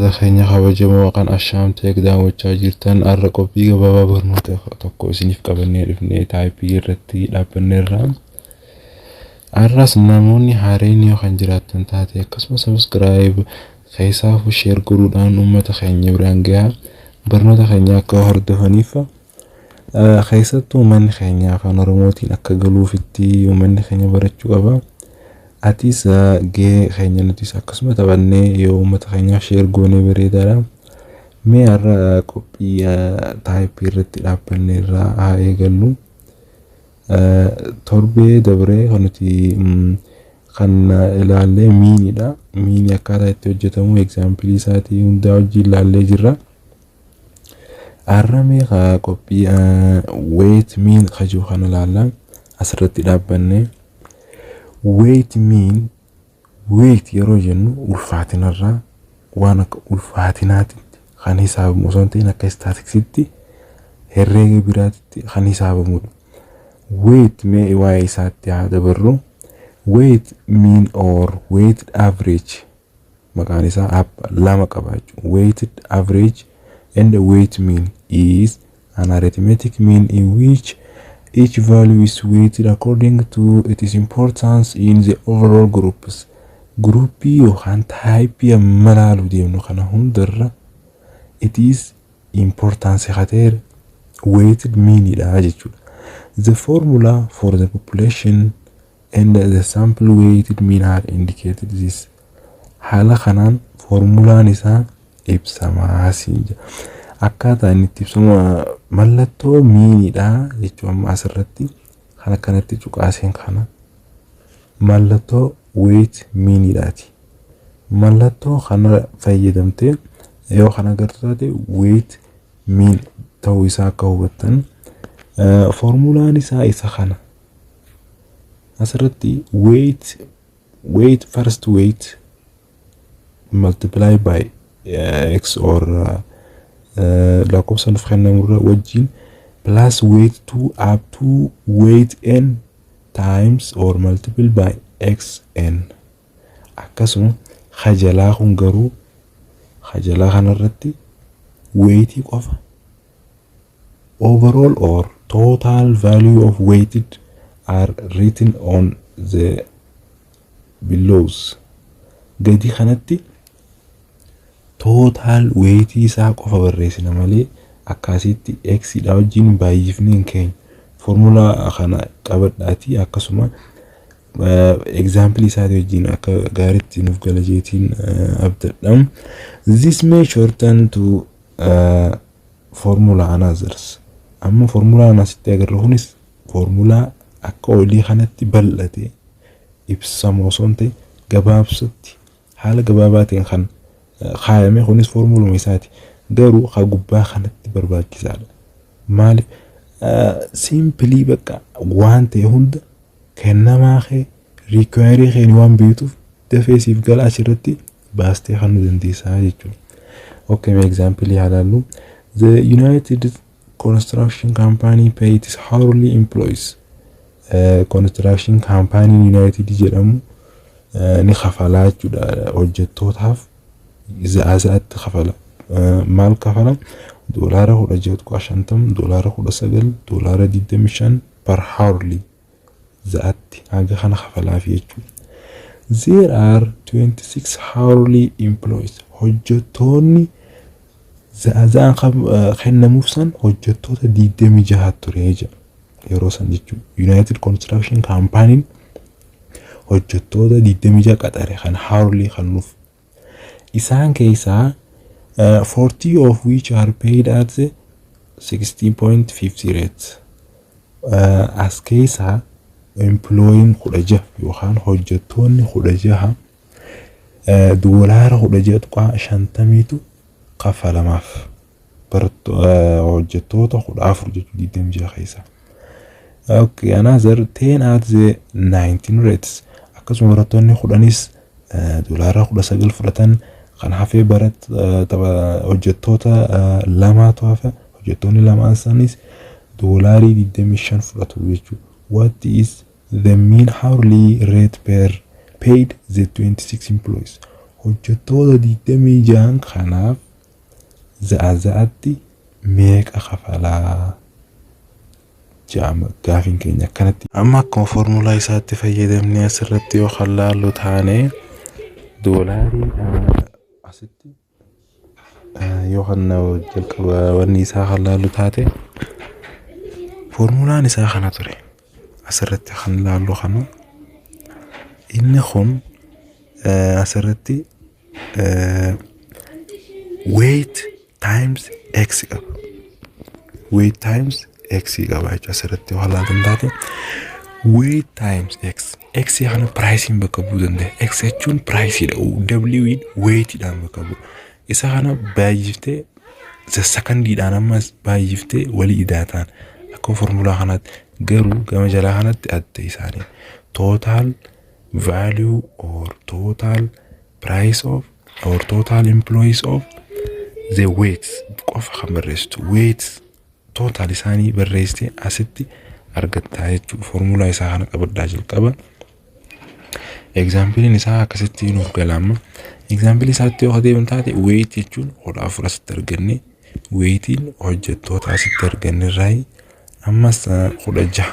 Keenya kabajamoo kan Ashaam Tech daawwachaa jirtan, har'a qophii gabaabaa barnoota tokko isiniif qabannee dhufnee type irratti dhaabbanneerra. Har'as namoonni haareen yoo kan jiraattan taate, akkasuma subscribe keessaafuu share godhuudhaan uummata keenya biraan gahaa, barnoota keenya akka hordofaniif, keessattuu uummanni keenya afaan Oromootiin akka galuufitti uummanni keenya barachuu qaba. Atis gahee keenya nutis akkasuma taphannee yoo uummata keenyaaf share goonee bareedaadha. Mee har'a qophii type irratti dhaabbanne irraa haa eegallu. Torbee dabree kan nuti kan ilaallee meanidha. Mean akkaataa itti hojjetamu example isaatii hundaa wajjin ilaallee jirra. Har'a mee qophii weight mean kajuu kana ilaalla. Asirratti dhaabbanne. Weight mean, weight yeroo jennu ulfaatinarraa waan akka ulfaatinaatitti kan hisaabamu osoo hin ta'in akka statisticsitti, herreega biraatitti kan hisaabamudha. Weight, mee waa'ee isaatti haa dabarru. Weight mean or weighted average, maqaan isaa lama qaba jechuudha. Weighted average and weight mean is an arithmetic mean in which each value is weighted according to its importance in the overall groups. Group yookaan type amma ilaaluu deemnu kana hundarra it is importance hateer weighted meanidha jechuudha. The formula for the population and the sample weighted mean are indicated this. Haala kanaan formulaan isaa ibsamaa siin jira. Akkaataa inni itti ibsamu mallattoo meanidha jechuun amma asirratti kan akkanatti cuqaaseen kana mallattoo weight meanidhaati. Mallattoo kana fayyadamtee yoo kana agartu taate, weight mean ta'uu isaa akka hubattan, foormulaan isaa isa kana. Asirratti weight first, weight multiply by x or lakkoofsa nuuf kennamurra wajjin plus weight 2 up to weight n times or multiple by x n. Akkasuma hajalaa kun garuu hajalaa kanarratti weightii qofa, overall or total value of weighted are written on the belows. Gadi kanatti total weightii isaa qofa barreessina malee akkasitti x dha wajjin baay'ifnee hin keenyu. Formulaa kana qabadhaatii akkasuma example isaatii wajjin akka gaariitti nuuf gala jeetiin abdadha. This may shorten to formula another. Amma formulaan asitti agarru kunis formulaa akka olii kanatti bal'ate ibsamu osoo hin ta'in, gabaabsatti haala gabaabaa ta'een kan kaayame kunis formuluma isaati. Garuu ha gubbaa kanatti barbaachisaadha. Maaliif? Simple bakka waan ta'e hunda kennamaa kee required kee waan beektuuf dafee siif gala, achirratti baastee kan nu dandeessaa jechuudha. Okay, mee example haa ilaallu. The United Construction Company pay its hourly employees. Construction Company United jedhamu ni kafalaa jechuudha, hojjettootaaf za'a za'atti kafala. Maal kafala? $16.50, $19, $25 per hourly, za'atti haga kana kafalaafi jechuudha. There are 26 hourly employees. Hojjettoonni za'a za'aan kennamuuf san hojjettoota 26 ture jedha. Yeroo san jechuudha. United Construction Company hojjettoota 26 qaxare kan hourly kennuuf. Isaan keessaa 40 of which are paid at the 16.50 rate. As keessaa employeen 16 yookaan hojjettoonni 16 $16.50tu kaffalamaaf. Hojjettoota 14 jechuun 26 keessaa. Okay, another 10 at the 19 rates. Akkasuma barattoonni 10s $19 fudhatan. Kan hafee barat hojjettoota lamaatu hafa. Hojjettoonni lamaan sanis $25 fudhatu jechuudha. What is the mean hourly rate per paid the 26 employees? Hojjettoota 26 kanaaf za'a za'atti meeqa kafalaa jedhama gaafiin keenya akkanatti. Amma akkuma foormulaa isaatti fayyadamnee asirratti yoo kan laallu taane, doolaarii asitti yoo kan jalqaba wanni isaa kan laallu taate, foormulaan isaa kana ture. Asirratti kan laallu kana, inni kun asirratti weight times x qaba. Weight times x qaba jechuudha. Asirratti yoo laaltan taate, weight times x. X kana priceiin bakka bu'uu danda'a. X jechuun priceiidha. W weightiidhaan bakka bu'a. Isa kana baay'iftee secondiidhaan ammas baay'iftee walii idaataan akka formulaa kanaatti, garuu gama jalaa kanatti adda isaanii total value or total price of or total employees of the weights qofa kan barreessitu, weights total isaanii barreessitee asitti argattaa jechuudha. Formulaa isaa kana qabadhaa jalqaba. Exampleiin isaa akkasitti nuuf gala amma. Exampleii isaatti yoo adeeman taate, weight jechuun 14 asitti arganne, weightiin hojjettoota asitti arganne irraa ammas 16,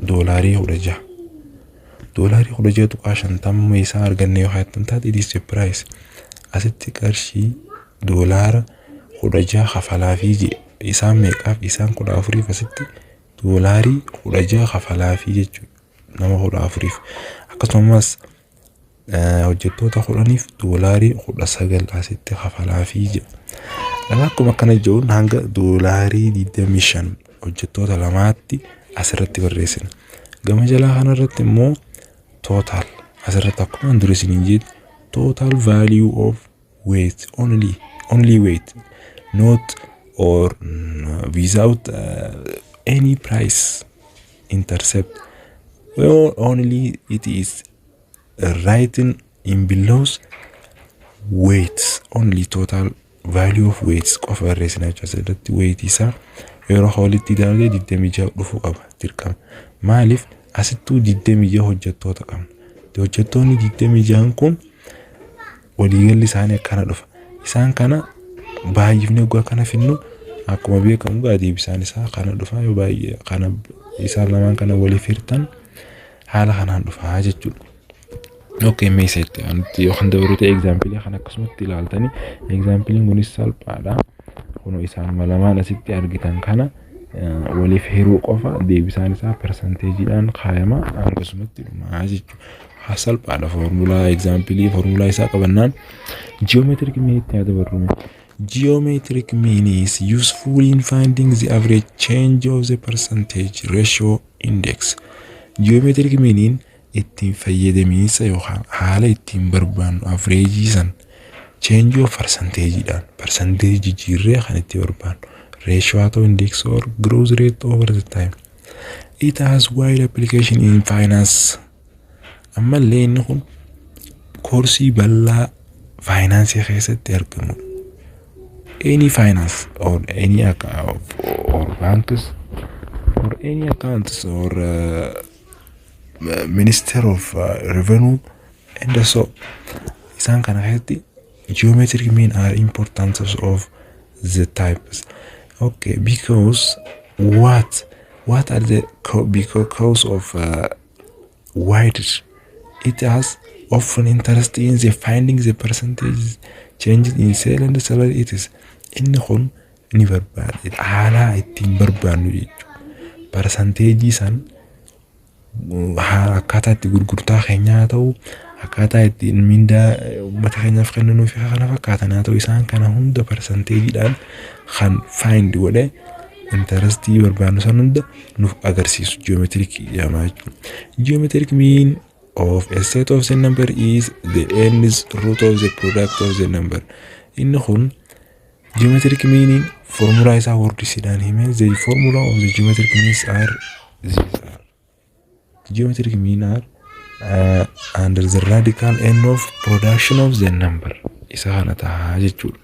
doolaarii 16, doolaarii 16.50 isaa arganne yoo haattan taate, it is a price. Asitti qarshii doolaara 16 kafalaafii jedhe. Isaan meeqaaf? Isaan 14f. Asitti doolaarii 16 kafalaafii jechuudha nama 14f. Akkasumas hojjettoota 10f doolaarii 19 asitti kafalaafii jedha. Akkuma akkana jiruun hanga doolaarii 25 hojjettoota lamaatti asirratti barreessina. Gama jalaa kanarratti immoo total asirratti akkuma dura isiniin jedhe, total value of weight only, only weight, not or without any price intercept. Well, only it is written in below weights only, total value of weights qofa barreessina jechuudha. Asirratti weight isaa yeroo walitti ilaalee 26 dhufuu qaba dirqama. Maaliif? Asittuu 26 hojjettoota qabna. Hojjettoonni 26 kun waliigalli isaanii akkana dhufa. Isaan kana baay'ifnee waggaa kana finnu, akkuma beekamu gaa deebisaan isaa kana dhufa. Yoo baay'ee kana isaan lamaan kana waliif hirtan, haala kanaan dhufa jechuudha. Okay, mee itti aanutti yoo kan dabaru ta'e, exampleii kana akkasumatti ilaaltanii, exampleiin kunis salphaadha. Kun isaanuma lamaan asitti argitan kana waliif hiruu qofa, deebisaan isaa percentageiidhaan kaayama, akkasumatti dhuma jechuudha. Salphaadha foormulaa exampleii foormulaa isaa qabannaan. Geometric mean itti haa dabarru. Geometric mean is useful in finding the average change of the percentage, ratio, index. Geometric meaniin ittiin fayyadamiinsa yookaan haala ittiin barbaannu averageii san change of percentageidhaan, percentage jijjiirree kan itti barbaannu, ratio haa ta'u, index or growth rate over the time. It has wide application in finance. Ammallee inni kun koorsii bal'aa faayinaansii keessatti argamudha. Any finance or any account or banks or any accounts or minister of revenue and so isaan kana keessatti geometric mean are important of the types. Okay, because what are the because cause of wide it has often interest in the finding the percentage changes in sale and salary. It is inni kun ni barbaade haala ittiin barbaannu jechuudha. Percentageii san akkaataa itti gurgurtaa keenyaa haa ta'u, akkaataa ittiin mindaa uummata keenyaaf kennanuu fi kana fakkaatan haa ta'u, isaan kana hunda percentageiidhaan kan find godhe, interestii barbaannu san hunda nuuf agarsiisu geometric jedhama jechuudha. Geometric mean of a set of the number is the nth root of the product of the number. Inni kun geometric meaniin formulaa isaa wordisiidhaan himee, the formula of the geometric means are these are geometric mean are under the radical n of production of the number isa kana ta'a jechuudha.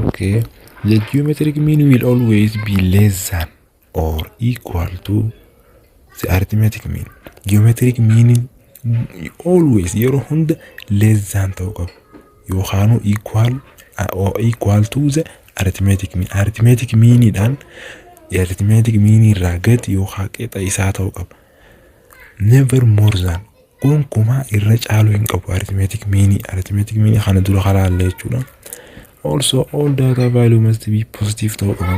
Okay, the geometric mean will always be less than or equal to the arithmetic mean. Geometric mean Always, yeroo hunda less than ta'uu qaba. Yookaanuu equal to the arithmetic mean. Arithmetic meanidhaan, arithmetic mean irraa gadi yookaan qixa isaa ta'uu qaba. Never more than, gonkumaa irra caaluu hin qabu arithmetic mean. Arithmetic mean kana dura kalaalle jechuudha. Also, all data value must be positive ta'uu qaba.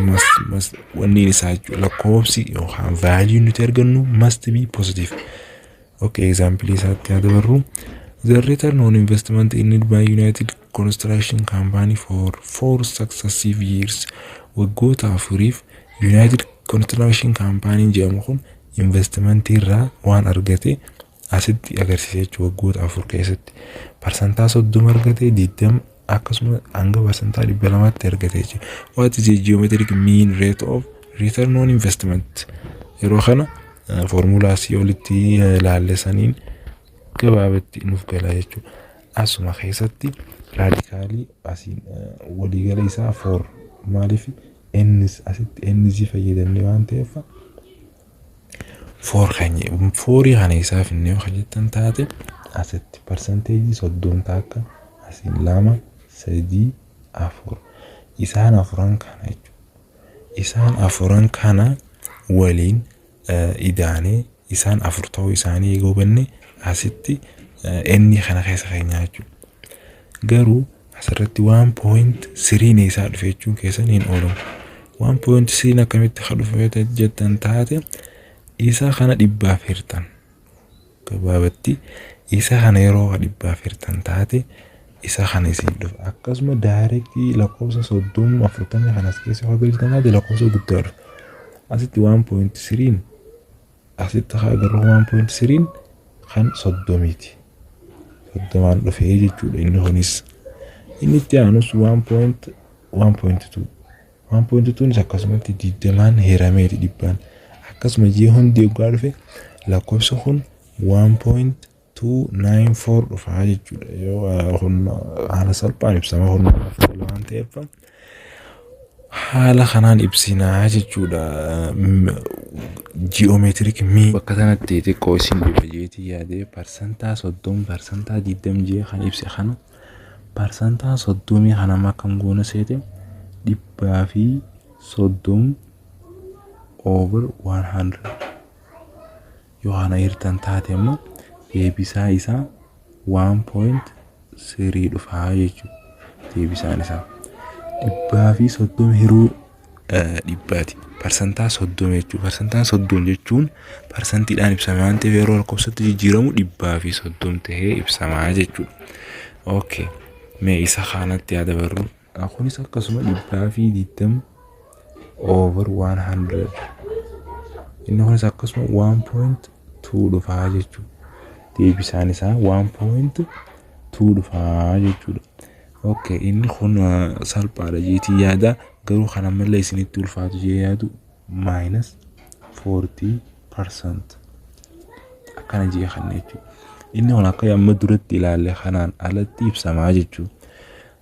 Must wanni isaa jechuudha. Lakkoofsi yookaan value nuti argannu must be positive. Okay, example isaatti haa dabarru. The return on investment earned by United Construction Company for four successive years, waggoota 4f United Construction Company jedhamu kun investmentii irraa waan argate asitti agarsiisa jechuudha. Waggoota 4 keessatti 30% argate, 20, akkasuma hanga 200%tti argate jechuudha. What is the geometric mean rate of return on investment? Yeroo kana foormulaa asii olitti ilaalle saniin gabaabatti nuuf gala jechuudha. Asuma keessatti radicalii asiin waliigala isaa four, maaliif innis asitti innis fayyadamne waan ta'eef four keenya fourii kana isaa finnee yoo jettan taate, asitti 30% takka, asiin lama, sadii, afur, isaan afuran kana jechuudha. Isaan afuran kana waliin idaanee isaan afur ta'uu isaanii eeguu hubanne, asitti inni kana keessa keenyaa jechuudha. Garuu asirratti 1.3n isaa dhufe jechuun keessan hin oolamu. 1.3n akkamitti kan dhufe jettan taate, isa kana dhibbaaf hirtan. Gabaabatti isa kana yeroo dhibbaaf hirtan taate, isa kana isiin dhufa. Akkasuma directii lakkoofsa 30, 40 kanas keessa yoo galchitan taate, lakkoofsa guddaa dhufa. Asitti 1.3n, asitti haa agarru, 1.3n kan 30ti. 30n dhufee jechuudha inni kunis. Inni itti aanus 1.1.2. 1.2nis akkasumatti 20n hirameeti dhibbaan. Akkasuma jee hundi eeggaa dhufe, lakkoofsa kun 1.294 dhufaa jechuudha. Yoo kun haala salphaan ibsama kun waan ta'eef haala kanaan ibsinaa jechuudha. Geometric mean bakka kanatti xiqqoo isin dhiba jeetii yaadee, 30%, 20% jee kan ibse kana, 30% kana amma akkam goona seete? 130 over 100 yoo kana hirtan taate immoo, deebisaa isaa 1.3 dhufaa jechuudha. Deebisaan isaa 130 hiruu dhibbaati. 30% jechuudha. 30% jechuun parsantiidhaan ibsame waan ta'eef, yeroo lakkoofsatti jijjiiramu 130 ta'ee ibsamaa jechuudha. Okay. Mee isa kanatti yaa dabarru. Kunis akkasuma 120 over 100. Inni kunis akkasuma 1.2 dhufaa jechuudha. Deebisaan isaa 1.2 dhufaa jechuudha. Okay, inni kun salphaadha jeetii yaada, garuu kan ammallee isinitti ulfaatu jee yaadu minus 40% akkana jee kana jechuudha. Inni kun akka amma duratti ilaalle kanaan alatti ibsamaa jechuudha.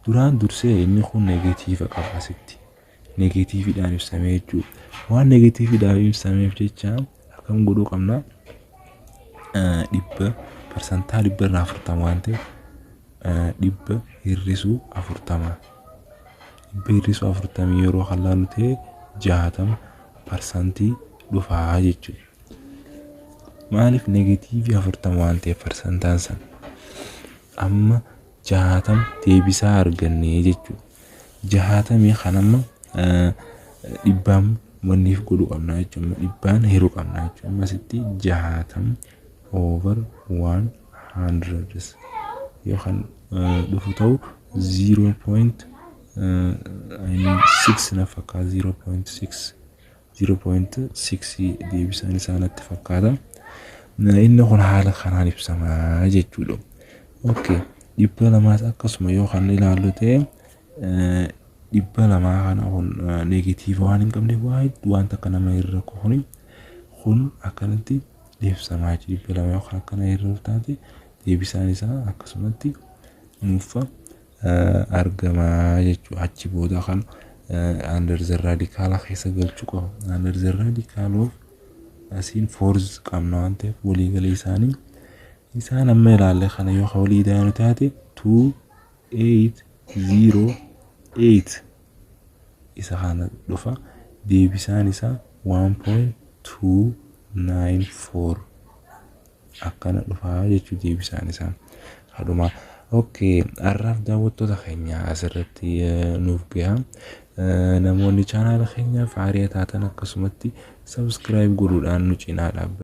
Duraan dursee inni kun negative qaba asitti. Negativedhaan ibsamee jechuudha. Waan negativedhaan ibsameef jecha akkam godhuu qabna? Dhibba, 40% irraa waan ta'eef, 100 hir'isuu 40. 100 hir'isuu 40 yeroo kan laallu ta'e, 60% dhufaa jechuudha. Maaliif? Negative 40 waan ta'eef parsantaan sana. Amma 60 deebisaa argannee jechuudha. 60 kan amma dhibbaan wanniif godhuu qabna jechuudha. Dhibbaan hiruu qabna jechuudha. Amma asitti 60 over 100 yoo kan dhufu ta'u, zero point, I mean, six na fakkaata, 0.6, 0.6 deebisaan isaa natti fakkaata. Inni kun haala kanaan ibsamaa jechuudha. Okay. 200s akkasuma yoo kan ilaallu ta'e, 200 kana kun negative waan hin qabneef wanta akka nama irra kun akkanatti ibsamaa jechuudha. 200 yoo kan akkana irra taate, deebisaan isaa akkasumatti nuuf argamaa jechuudha. Achi booda kan under the radical keessa galchuu qaba. Under the radical of asiin fourth qabna waan ta'eef, waliigala isaanii Isaan amma ilaalle kana yoo walii daanu taate, 2808 isa kana dhufa. Deebisaan isaa 1.294 akkana dhufaa jechuu deebisaan isaa hadhuma. Okay, har'aaf daawwattoota keenya asirratti nuuf gaha. Namoonni chaanaala keenyaaf haaraa taatan akkasumatti subscribe godhuudhaan nu cinaa dhaabbatu.